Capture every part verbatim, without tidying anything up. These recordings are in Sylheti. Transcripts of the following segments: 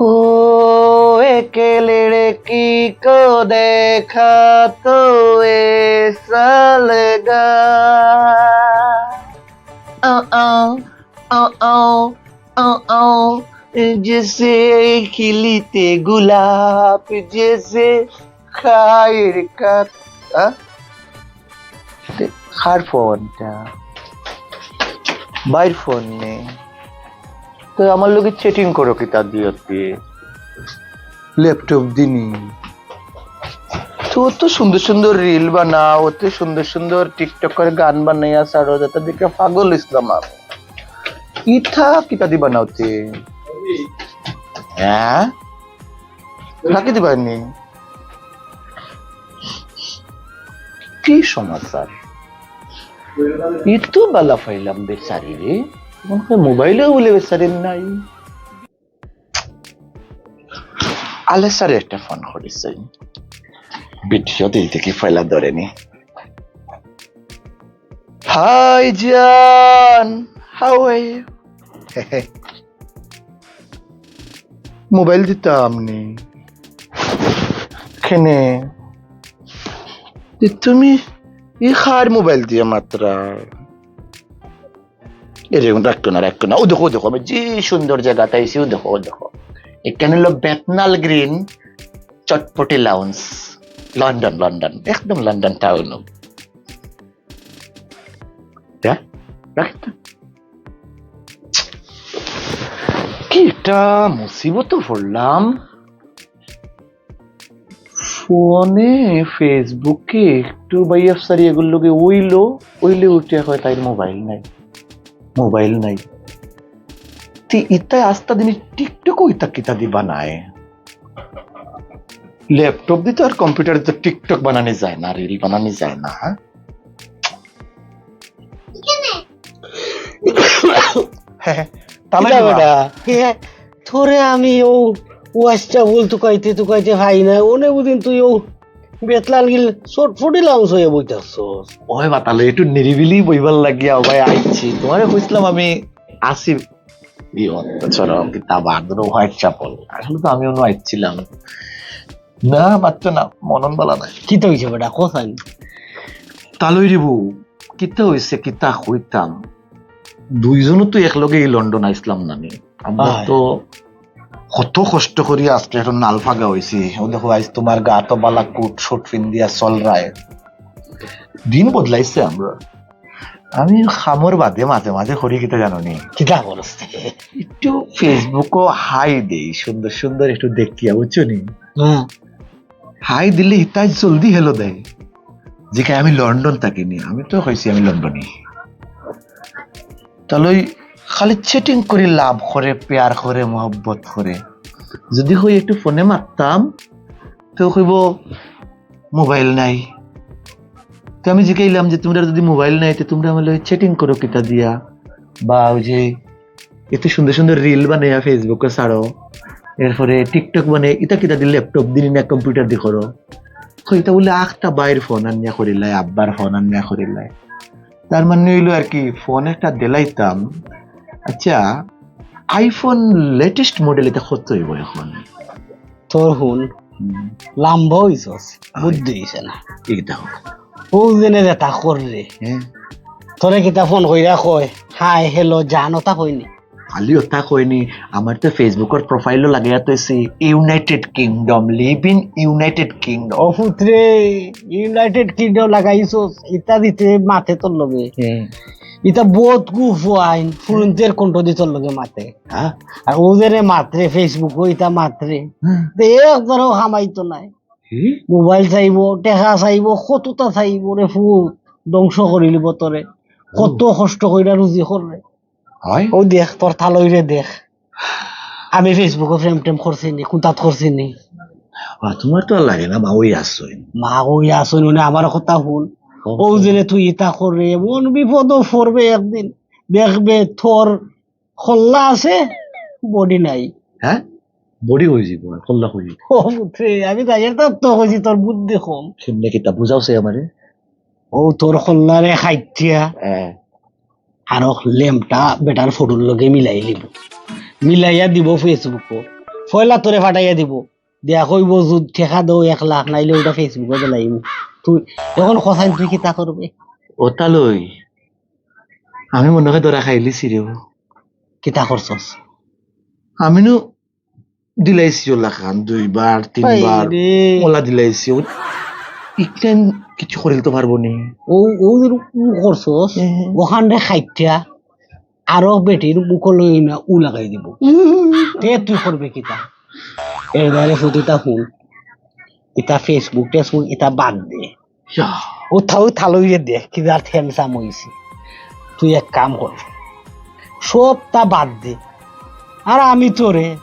को एक लड़की को देखा तो ऐसा लगा। आ, आ, आ, आ, आ, आ, जैसे खिलते गुलाब, जैसे खैर का, आ? তে কার ফোনটা? ভাইর ফোন নি। তো আমার লগে chatting করো কিতা দিয়া তে? ল্যাপটপ দিনি। তো অত সুন্দর সুন্দর reel বানাও, অত সুন্দর সুন্দর TikTok-এ গান বানাইয়া ছাড়ো, যেটা দেখে পাগল ইসলাম আমি। ইতা কিতা দি বানাও তে? হ্যাঁ? রাখি দিবা নি? কি সমাচার? ইতো বালা পাইলাম বেচারিরে, মনে হয় মোবাইলেও বলে বেচারির নাই। আলেসারে একটা ফোন করিছে, ভিডিও দিল থেকে পয়লা ধরে নি। হাই জান, how are you? মোবাইল দিতাম নি। কেনে? তে তুমি ই কার মোবাইল দিয়া মাতরায়? এরে, রাখো না, রাখো না। ও দেখো, ও দেখো, আমি যে সুন্দর জাগাত আইছি, ও দেখো, ও দেখো। এখান অইলো বেথনাল গ্রিন চটপটি লাউঞ্জ, লন্ডন, লন্ডন, একদম লন্ডন টাউন। হ্যাঁ? রাখো না। কি একটা মুসিবতো পড়লাম। ফোনে, Facebook-এ একটু ভাই আফসারি এগুর লগে অইলো, অইলে উঠিয়া কয় তাইর মোবাইল নাই, মোবাইল নাই। তে ইতায় আস্তা দিন TikTok-ও ইতা কিতা দি বানায়? ল্যাপটপ দি তো আর কম্পিউটার দি তো TikTok বানানি যায় না, reel বানানি যায় না, হ্যাঁ? তাহলে কিতা কিবা? বেটা? হে, তোরে আমি ও ওয়াশটা বল তুকাইতে তুকাইতে পাই না। অনে বুদিন তুই ও বেতলাল গিল চটফটি লাউঞ্জ অইয়া বইতাছস। ওই বাতালে, একটু নিরিবিলি বইবার লাগিয়া ভাই আইছি। তোমারে কইছিলাম আমি আসি। ই অত ছড়া কিতা বাদ ধরো হোয়াইট চ্যাপেল। আসলে তো আমি অনো আইছিলাম। না, মাততো না, মনন বালা নাই। কিতা অইছে বেটা? কথা নি। তালই রে বউ, কিতা অইছে, কিতা কইতাম? দুইজনও তো একলগে ই লন্ডন আইছলাম না নি। আমরা আয়। তো কত কষ্ট করি আজকে একটু নালফাগা অইছি। ও দেখো, আইজ তোমার গাত বালা কোট শুট পিন্দিয়া চলরায়। দিন বদলাইছে আমরা। আমি কামর বাদে মাঝে মাঝে করি কিতা জানো নি? কিতা করস? একটু Facebook-ও হাই দেই, সুন্দর সুন্দর একটু দেখিয়া, বুঝছো নি? হুম। হাই দিলে ইতায় জলদি hello দেয়। জিকায় আমি লন্ডন থাকি নি, আমি তো কইছি আমি লন্ডনি। তাইলে খালি chatting করি, love করে, পেয়ার করে, মহব্বত করে। যদি কই একটু ফোনে মাততাম, তো কইবো, মোবাইল নাই। তো আমি জিকাইলাম যে, "তোমরা যদি মোবাইল নাই, তো তোমরা আমার লগে chatting করো কিতা দিয়া? বা ওই যে এত সুন্দর সুন্দর reel বানাইয়া Facebook-এ ছাড়ো, এরপরে TikTok বানাই, ইতা কিতা দি ল্যাপটপ দি নি না কম্পিউটার দি করো?" কই, "ইতা বুলে আখতা ভাইর ফোন আনিয়া করিলাই, আব্বার ফোন আনিয়া করিলাই।" তার মানে অইলো আর কি, ফোন একটা দিলাইতাম। আচ্ছা, iPhone latest model ইতা কত অইবো এখন? তোর হুন, হুম। লাম্বা অইছস, আয়। বুদ্ধি অইছে না। এই দেখো। ও জেনে যেতা কররে। হ্যাঁ। তোরে কিতা ফোন কইরা কয়, "হাই, hello, জান", ওতা কয়নি। খালি ওতা কয়নি, আমার তো Facebook-অর profile-ও লাগাইয়া থইছি, United Kingdom, live in United Kingdom। ও পুত্রে, United Kingdom লাগাইছস, ইতা দিতে মাতে তোর লগে। হ্যাঁ। ইতা বহুত গুফ আইন, ফুরুন্তের কণ্ঠ দি তোর লগে মাতে। হ্যাঁ? আর ও যে রে মাতরে, Facebook-ও ইতা মাতরে। হুম। তে একবারও হামাইতো নাই। হুম? মোবাইল চাইবো, টেকা চাইবো, কততা চাইবো রে ফুত, ধ্বংস করিলিবো তোরে। ও। কত কষ্ট কইরা রুজি কররে। হয়? ও দেখ, তোর তালইরে দেখ। আমি Facebook-ও প্রেম টেম করছি নি, কুন্তাত করছি নি। বা, তোমার তো আর লাগে না, মা ওই আসইন। মা ওই আসইন, মানে আমার কথা হুন। ও। ও জেনে তুই ইতা কররে, এমন বিপদও পড়বে একদিন। দেখবে তোর কল্লা আছে, body নাই। হ্যাঁ? Body কই যিবো, আর কল্লা কই যিবো? ও পুত্রে, আমি তাইর তার তো কইছি তোর বুদ্ধি কম। কেমনে কিতা বুঝাও সে আমারে? ও তোর কল্লারে খাইতিয়া। হ্যাঁ। আর ও লেমটা বেটার ফটোর লগে মিলাই লিব। মিলাইয়া দিব Facebook-ও। পয়লা তোরে ফাটাইয়া দিব। দিয়া কইব, "যুদ টেকা দেও এক লাখ, নাইলে ওটা Facebook-ও দিলাইমু।" তুই অখন কছাইন, তুই কিতা করবে? ওটা লই, আমি মনে হয় ধরা খাইলিছি রে। কিতা করছস? আমি নু দিলাইছি ওলা খান দুইবার, তিনবার। হায় রে। ওলা দিলাইছি। ও ইকটাইন কিছু করিল তো পারবো নি। ও, ও যে উ করছস, হ্যাঁ, হ্যাঁ। ওখান রে খাইটা আরো বেটির মুখ লই না উ লাগাই দিব। তে তুই করবে কিতা? এবারে ফুটিতা হুন, ইতা Facebook টেসবুক ইতা বাদ দে। ইয়া। ও থাও, থালইরে দেখ, কি যার handsome হইছে। তুই এক কাম কর, সবটা বাদ দে। আর আমি তোরে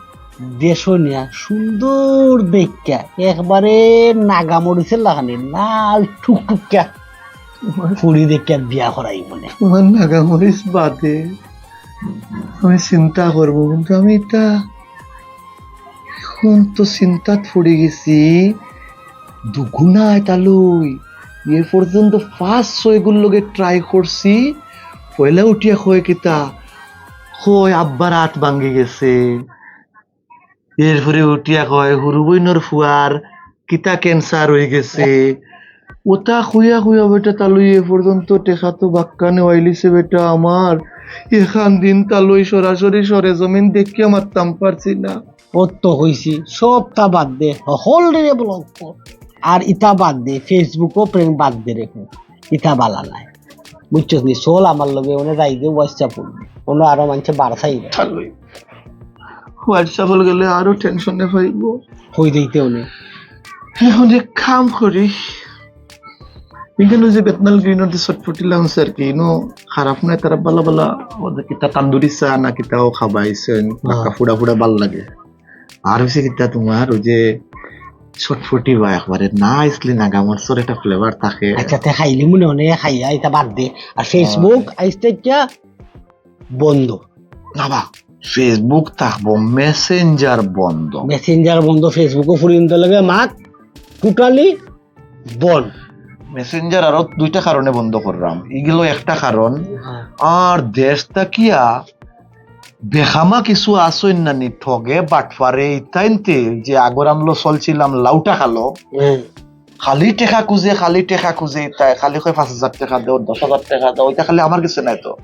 দেশো নিয়া সুন্দর দেখিয়া একবারে নাগা মরিচের লাখানি লাল টুকটুকিয়া ফুড়ি দেখিয়া বিয়া করাই মনে। তোমার নাগা মরিচ বাদে আমি চিন্তা করবো, কিন্তু আমি ইতা অখন তো চিন্তাত পড়ি গেছি। দুগুনা ইতা লই, এ পর্যন্ত পাঁচ ছয়গুর লগে try করছি। পয়লা উঠিয়া কয় কিতা, কয় আব্বার আত ভাঙ্গি গেছে। এরপরে উঠিয়া কয় হুরু বইনর ফুয়ার কিতা cancer হই গেছে। ওটা খুইয়া খুইয়া বেটা তালুই এ পর্যন্ত টেকা তো বাক্কা নেওয়াইলিছে বেটা আমার। এখান দিন তালুই সরাসরি সরেজমিন দেখিয়া মারতাম পারছি না। ও তো কইছি, সবটা বাদ দে, হকলরে block কর। আর ইতা বাদ দে, Facebook-ও প্রেম বাদ দে রে, ইতা বালা নাই। বুঝছস নি? চল আমার লগে, ওনে যাই দে WhatsApp-ও। ওনো আরো মানষে বারসাই রে। তালুই WhatsApp-ও গেলে আরো tension-এ পাইবো। কই দিতে ওনে। এখন এক কাম করি, এখানে যে বেতনাল গ্রিনর যে চটপটি লাউন্স আর কি, ইনো খারাপ নাই, তারা বালা বালা, ওদের কিতা তান্দুরি চা না কিতাও খাবাইছেন, হ্যাঁ। বাক্কা ফুড়া ফুড়া বালা লাগে। আর হইছে কিতা তোমার ওই যে চটপটি বা একবারে না আসলে নাগা মরিচর একটা flavour থাকে। আচ্ছা, তে খাইলি মনে মনে খাইয়া, ইতা বাদ দে। আর Facebook, হ্যাঁ। আইজ থাকি বন্ধ। না বা, Facebook থাকবো, Messenger বন্ধ। Messenger বন্ধ, Facebook-ও ফুরিন্তর লগে মাত totally বন্ধ। Messenger আরো দুইটা কারণে বন্ধ করলাম, এগুলো একটা কারণ। হ্যাঁ। আর দেশ থাকিয়া বেখামা কিছু আছইন না নি, ঠগে বাটপারে, ইতাইনতে যে আগর আমলো চলছিলাম লাউটা খালো, হুম। খালি টেকা খুঁজে, খালি টেকা খুঁজে, তাই খালি কয় পাঁচ হাজার টেকা দেও, দশ হাজার টেকা দেও, ইটা খালি আমার গেছে নাই তো।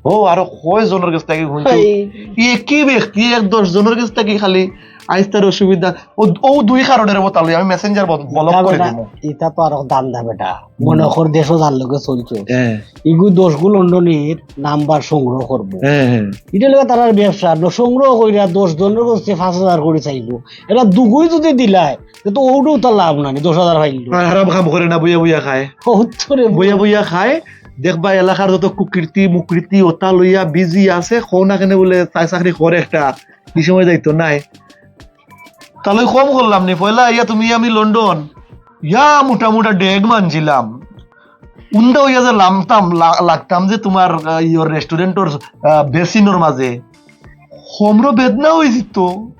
ও আরো কয় জনর গেছ থাকি হুনছি, হাই। একই ব্যক্তি এক দশ জনর গেছ থাকি খালি আইজ তার অসুবিধা। ও, ও দুই কারণের মতো আমি Messenger বন্ধ, block ইটা করে বেটা, দিমু। ইটা তো আরো ধান্দা বেটা। হুম। মনে কর দেশো যার লগে চলছে। হ্যাঁ। ইগু দশ গু লন্ডনির নাম্বার সংগ্রহ করবো। হ্যাঁ, হ্যাঁ। ইটা লগে তারার ব্যবসা, ন-, সংগ্রহ কইরা দশ জনর গেছে পাঁচ হাজার করে চাইবো। এরা দুগুই যদি দিলায়, তে তো ওটাও তার লাভ নাই, দশ হাজার পাইলো। আর হারাম কাম করে না, বইয়া বইয়া খায়। ও তো রে বইয়া বইয়া খায়। দেখবা এলাকার যত কুকীর্তি, মুকীর্তি, ওটা লইয়া busy আছে, কও না কেনে বলে তাই চাকরি করে একটা, এই সময় যাইতো নাই। তাহলে কম করলাম নি, পয়লা আইয়া তুমি আমি লন্ডন, ইয়া মোটা মোটা ডেগ মানছিলাম। উন্দা হইয়া যে লামতাম, লা-, লাগতাম যে তোমার, আহ, ইয়োর restaurant-র, আহ, বেসিনর মাঝে। কমরো বেদনা হইছে তো।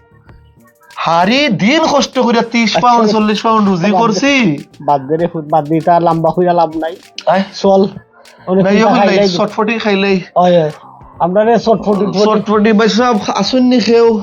হারি দিন কষ্ট করিয়া ত্রিশ আচ্ছা, পাউন্ড, চল্লিশ পাউন্ড রুজি বাদ দে। করছি। বাদ দে রে ফুত, বাদ দে, ইতা লম্বা কইরা লাভ নাই। আয়। চল, অনেক না, ইয়ে চিন্তা কইলাই, খাইলাই। চটফটি খাইলাই। অয়, অয়। আমরা রে চটফটি, চটফটি। চটফটি ভাই সাহেব, আসুন নি কেউ?